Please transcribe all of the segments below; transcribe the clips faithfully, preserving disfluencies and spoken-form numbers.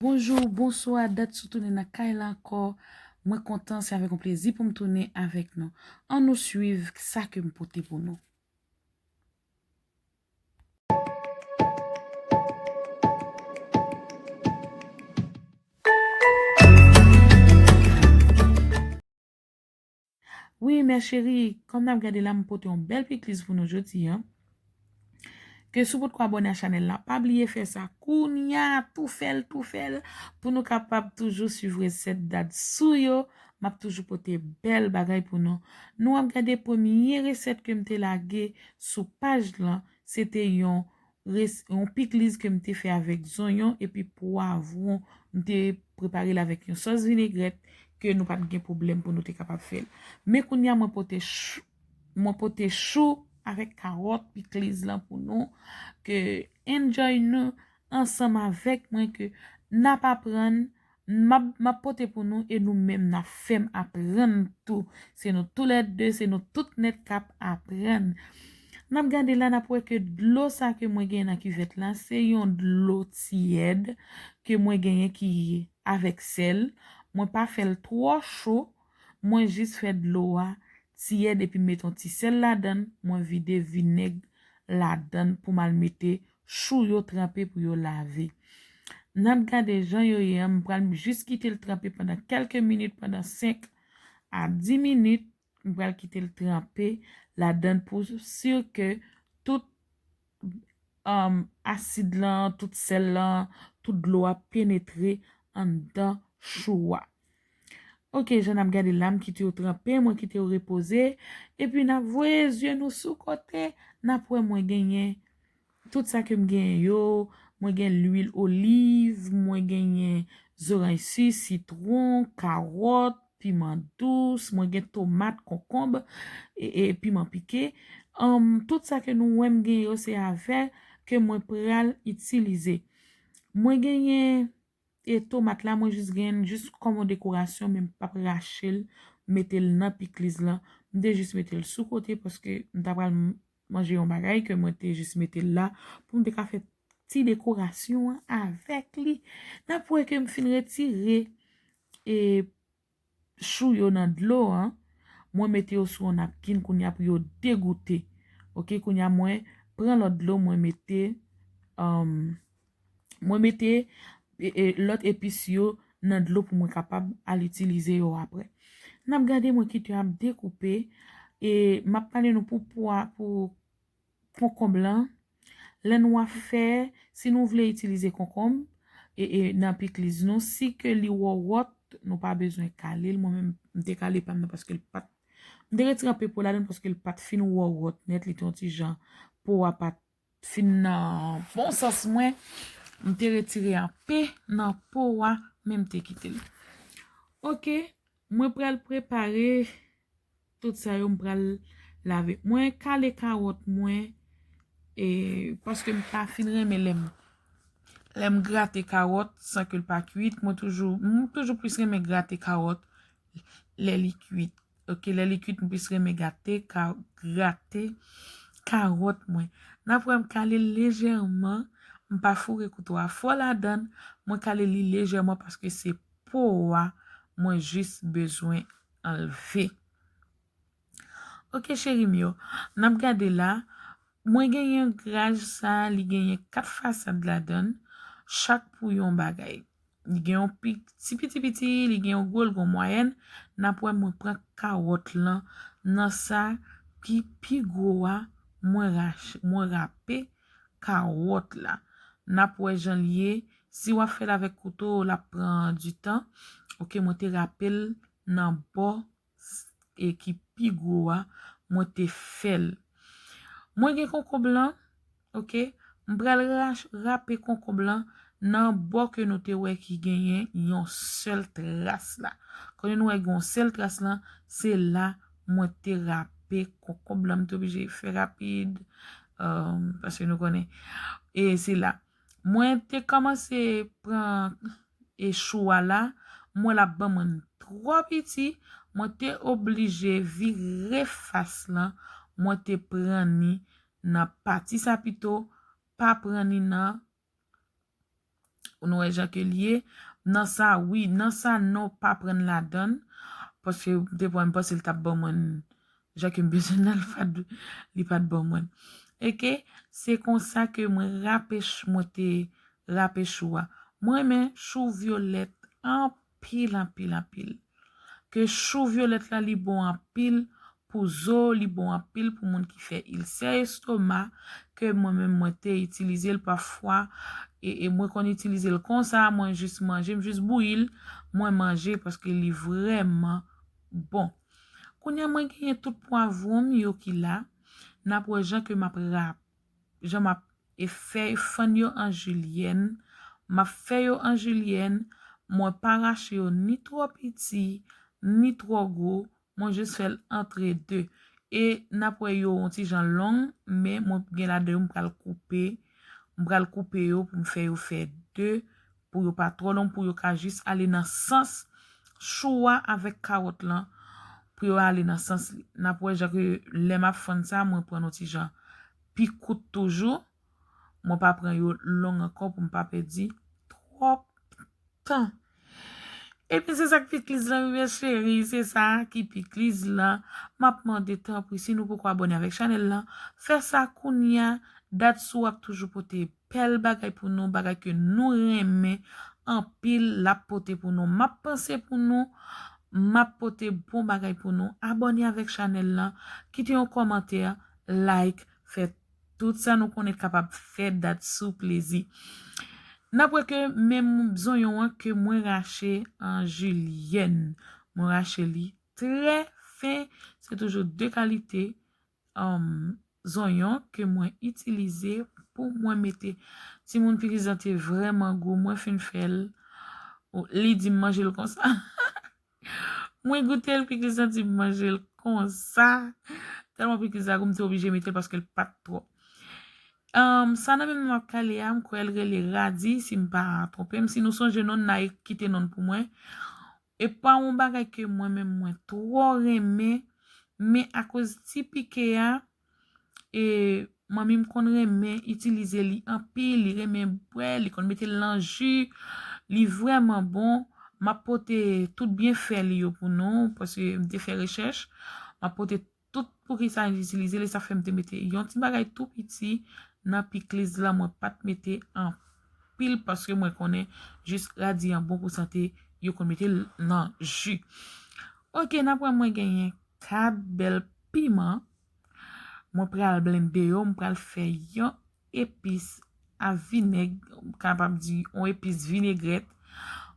Bonjou, bonswa, dat sou tounen nan kay la ankò. Mwen kontan, se avèk yon plezi pou m tounen avèk nou. Ann nou swiv sa ke m pote pou nou. Wi, mè cheri, kòm n ap gade la, m pote yon bèl pikliz pou nou jodi a. Ke si w potko abòne a chanèl la, pa bliye fè sa kounya, tou fè l, tou fè l, pou nou kapab toujou swiv resèt dat sou yo. M ap toujou pote bèl bagay pou nou. Nou ap gade premye resèt ke m te lage sou paj lan, se te yon res-, yon pikliz ke m te fè avèk zonyon epi pwavwon. M te prepare l avèk yon sòs vinegrèt ke nou pa t gen pwoblèm pou nou te kapab fè l. Men kounya mwen pote ch-, mwen pote chou avèk kawòt pikliz lan pou nou, ke enjoy nou ansanm avèk mwen, ke n ap aprann, m ap, m ap pote pou nou e nou menm n ap fè m aprann tou. Se nou toulède, se nou tout nèt k ap aprann. N ap gade la, n ap wè ke dlo sa ke mwen gen nan kivèt la, se yon dlo tiyèd ke mwen genyen ki avèk sèl. Mwen pa fè l twò cho, mwen jis fè dlo a tiyèd epi m mete yon ti sèl ladann, mwen vide vinèg ladann pou m al mete chou yo tranpe pou yo lave. N ap gade jan yo ye an, m pral jis kite l tranpe pandan kèlke minit, pandan senk a di minit, m pral kite l tranpe ladann pou si ke tout, um, asid lan, tout sèl lan, tout dlo a penetre anndan chou a. Ok, jan n ap gade la, m kite yo tranpe, mwen kite yo repoze, epi n ap voye zye nou sou kote, n ap wè mwen genyen tout sa ke m genyen yo, mwen gen lwil oliv, mwen genyen zoranj si, sitwon, kawòt, piman dous, mwen gen tomat, konkonb, e, e piman pike. Anm, tout sa ke nou wè m gen yo, se avè ke mwen pral itilize. Mwen genyen, e tomat la, mwen jis genyen l jis kòm yon dekorasyon, men m p ap rache l, mete l nan pikliz lan. M te jis mete l sou kote paske m ta pral m-, manje yon bagay ke mwen te jis mete l la pou m te ka fè ti dekorasyon an avèk li. N ap wè ke m fin retire, e, chou yo nan dlo an, mwen mete yo sou yon napkin kounya pou yo degoute. Ok, kounya mwen pran lòt dlo, mwen mete, um, mwen mete, e, e, lòt epis yo nan dlo pou mwen kapab al itilize yo apre. N ap gade mwen kite yo ap dekoupe, e m ap pale nou pou pwa, pou konkonb lan. Lè nou ap fè, si nou vle itilize konkonb, e, e, nan pikliz nou, si ke li wòwòt, nou pa bezwen kale l. Mwen menm, m te kale pa m nan paske l pa t, m te retire anpe po ladann paske l pa t fin wòwòt nèt, li te yon ti jan, po a pa t fin nan bon sans mwen. M te retire anpe nan po a, men m te kite l. Ok, mwen pral prepare tout sa yo, m pral lave. Mwen kale kawòt mwen, e, paske m pa fin renmen lè m, lè m grate kawòt san ke l pa kuit. Mwen toujou, m toujou plis renmen grate kawòt lè li kuit. Ok, lè li kuit, m plis renmen gate, ka-, grate kawòt mwen. N ap wè m kale l lejèman, m pa foure kouto a fò ladann, mwen kale li lejèman paske se po a mwen jis bezwen anlve. Ok, cheri m yo, n ap gade la. Mwen genyen graj sa, li genyen kat fasad ladann, chak pou yon bagay. Li gen yon pi-, ti piti piti, li gen yon gwo, li gen yon mwayèn. N ap wè mwen pran kawòt lan nan sa ki pi gwo a, mwen rache, mwen rape kawòt la. N ap wè jan l ye. Si w ap fè l avèk kouto, l ap pran di tan. Ok, mwen te rape l nan bò e ki pi gwo a, mwen te fè l. Mwen gen konkonb lan, ok? M pral rach-, rape konkonb lan nan bò ke nou te wè ki genyen yon sèl tras la. Kote nou wè gen yon sèl tras lan, se la mwen te rape konkonb lan. M te oblije fè rapid, um, paske nou konnen. E se la. Mwen te kòmanse pran e chou a la, m wè l ap ban mwen twò piti, mwen te oblije vire fas lan, mwen te pran ni nan pati sa pito, pa pran ni nan Nou wè jan ke l ye. Nan sa, wi, nan sa, non, pa pran l ladan l. Paske m te pran, m panse l t ap ban mwen l. Jan ke m bezwen nan, l pa t, li pa t ban mwen l. Oke, se konsa ke mwen rape ch-, mwen te rape chou a. Mwen renmen chou vyolèt anpil, anpil, anpil. Ke chou vyolèt la, li bon anpil pou zo, li bon anpil pou moun ki fè ilsè estoma, ke mwen menm mwen te itilize l pafwa, e, e mwen konn itilize l konsa, mwen jis manje, m jis bouyi l, mwen manje paske li vrèman bon. Kounye a mwen genyen tout pwavwon m yo ki la, n ap wè jan ke m ap rap, jan m ap e fè fann yo an jilyèn, m ap fè yo an jilyèn, mwen pa rache yo ni twò piti, ni twò gwo, mwen jis fè l antre de. E n ap wè yo yon ti jan long, men mwen gen ladan yo m pral koupe, m pral koupe yo pou m fè yo fè de, pou yo pa twò long, pou yo ka jis ale nan sans chou a avèk kawòt lan, pou yo ale nan sans li. N ap wè jan ke lè m ap fann sa, mwen pran yon ti jan pi kout toujou. Mwen pa pran yo long ankò pou m pa pèdi twòp tan. Epi se sa k pikliz lan, wi, cheri, se sa ki pikliz lan. M ap mande, tanpri, si nou poko abòne avèk chanèl lan, fè sa kounye a. Dat sou ap toujou pote bèl bagay pou nou, bagay ke nou renmen anpil, l ap pote pou nou. M ap panse pou nou, m ap pote bon bagay pou nou. Abòne avèk chanèl lan, kite yon kòmantè, like, fè tout sa nou konnen k kapab fè dat sou plezi. N ap wè ke menm zonyon an ke mwen rache an jilyèn, mwen rache li trè fen, se toujou de kalite, um, zonyon ke mwen itilize pou mwen mete. Timoun, pikliz lan te vrèman gou, mwen fin fè l, o, li di m manje l konsa. Mwen goute l, pikliz lan di m manje l konsa. Tèlman pikliz la gou, m te oblije mete l paske l pa t twò. Um, sa nan men m ap kale a, m kwè l rele radi, si m pa twonpe m. Si nou sonje non l, n a kite non l pou mwen. E pa yon bagay ke mwen menm mwen twò renmen, men akoz ti pike a, e manmi m konn renmen itilize li anpil, li renmen bwè, li konn mete l nan ji, li vrèman bon. M ap pote tout byenfè li yo pou nou, paske m te fè rechèch. M ap pote tout poukisa m itilize li, sa fè m te mete yon ti bagay tou piti nan pikliz lan, mwen pa t mete anpil paske mwen konnen jis radi an bon pou sante, yo konn mete l nan ji. Oke, n ap wè mwen genyen kat bèl piman. Mwen pral blende yo, mwen pral fè yon epis a vinèg, m kapab di yon epis vinegrèt.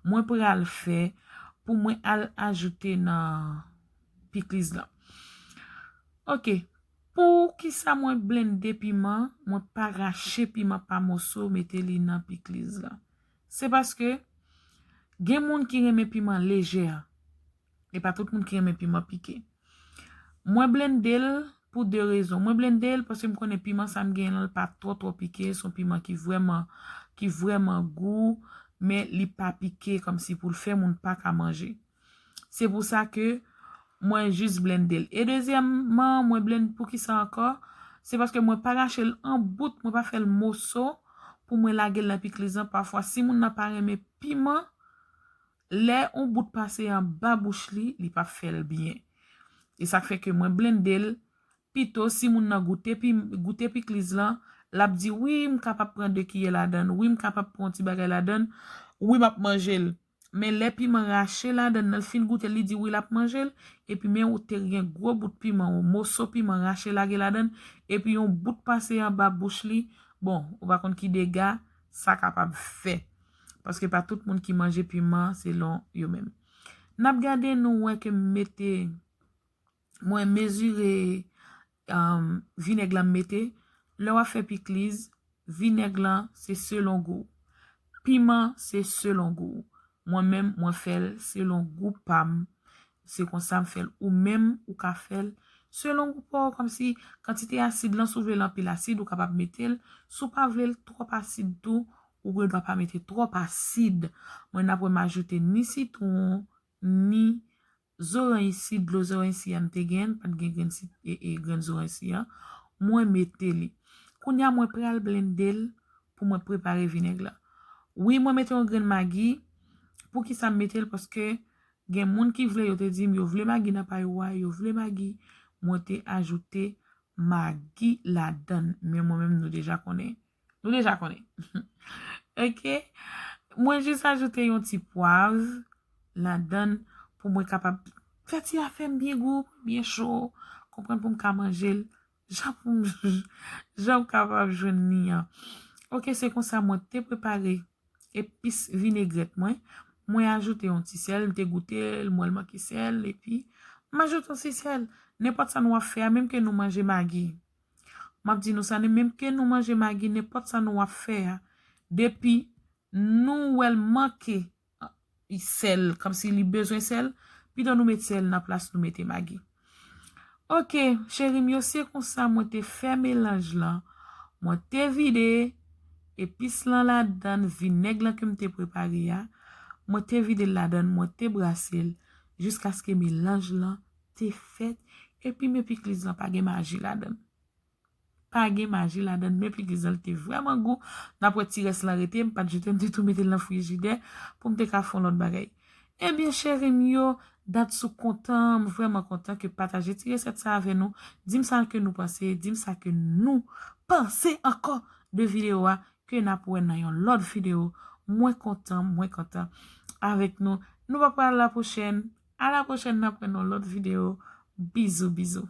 Mwen pral fè pou mwen al ajoute nan pikliz lan. Oke, poukisa mwen blende piman, mwen pa rache piman pa moso, mete li nan pikliz lan? Se paske gen moun ki renmen piman lejè. E pa tout moun ki renmen piman pike. Mwen blende l pou de rezon. Mwen blende l paske m konnen piman sa m genyen lan, l pa twò, twò pike. Se yon piman ki vrèman, ki vrèman gou, men li pa pike kòmsi pou l fè moun pa ka manje. Se pou sa ke mwen jis blende l. E dezyèmman, mwen blend-, poukisa ankò? Se paske mwen pa rache l an bout, mwen pa fè l moso pou mwen lage l nan pikliz lan. Pafwa, si moun nan pa renmen piman, lè yon bout pase anba bouch li, li p ap fè l byen. E sa k fè ke mwen blende l, pito si moun nan goute pi-, goute pikliz lan, l ap di, "Wi, m kapab pran de kiyè ladan l, wi, m kapab pran yon ti bagay ladan l, wi, m ap manje l." Men lè piman rache ladan l, l fin goute l, li di, "Wi, l ap manje l." Epi men ou te gen gwo bout piman, yon moso piman rache lage ladan l, epi yon bout pase anba bouch li, bon, ou pa konn ki dega sa kapab fè. Paske pa tout moun ki manje piman selon yo menm. N ap gade, nou wè ke m mete, mwen mezire, um, vinèg lan m mete. Lè w ap fè pikliz, vinèg lan se selon gou. Piman se selon gou. Mwen menm, mwen fè l selon gou pa m. Se konsa m fè l. Ou menm, ou ka fè l selon gou pa w, kòmsi kantite asid lan, si w vle l anpil asid, ou kapab mete l. Si w pa vle l twòp asid tou, ou gen dwa pa mete twòp asid. Mwen, n ap wè m ajoute ni sitwon, ni zoranj si, dlo zoranj si a m te gen, pa t gen grenn si, e, e, grenn zoranj si a. Mwen mete li. Kounye a, mwen pral blende l pou mwen prepare vinèg la. Wi, mwen mete yon grenn magi. Poukisa m mete l? Paske gen moun ki vle, yo te di m yo vle magi nan pa yo a, yo vle magi. Mwen te ajoute magi ladann. Men mwen menm, nou deja konnen. Nou deja konnen. Ok? Mwen jis ajoute yon ti pwav ladann pou mwen kapab fè ti afè m byen gou, byen cho, konprann, pou m ka manje l jan pou m, jan m kapab jwenn li an. Ok, se konsa mwen te prepare epis vinegrèt mwen. Mwen ajoute yon ti sèl, m te goute l, m wè l manke sèl, epi m ajoute yon ti sèl. Nenpòt sa nou ap fè a, menm ke nou manje magi. M ap di nou sa, menm ke nou manje magi, nenpòt sa nou ap fè a, depi nou wè l manke sèl, kòmsi li bezwen sèl, pito nou met sèl nan plas nou mete magi. Ok, cheri m yo, se konsa mwen te fè melanj lan. Mwen te vide epis lan ladann, vinèg lan ke m te prepare a. Mwen te vide l ladann, mwen te brase l jiskaske melanj lan te fèt. Epi men pikliz lan pa gen maji ladann. Pa gen maji ladann, men pikliz lan te vrèman gou. N ap wè ti rès lan rete, m pa t jete, m te tou mete l nan frijidè pou m te ka fè yon lòt bagay. Ebyen, cheri m yo, dat sou kontan, m vrèman kontan ke pataje ti resèt sa avè nou. Di m sa ke nou panse, di m sa ke nou panse ankò de videyo a, ke n ap wè nan yon lòt videyo. Mwen kontan, mwen kontan avèk nou. Nou pa pral la pwochèn. A la pwochèn, n ap wè nan lòt videyo. Bizou, bizou.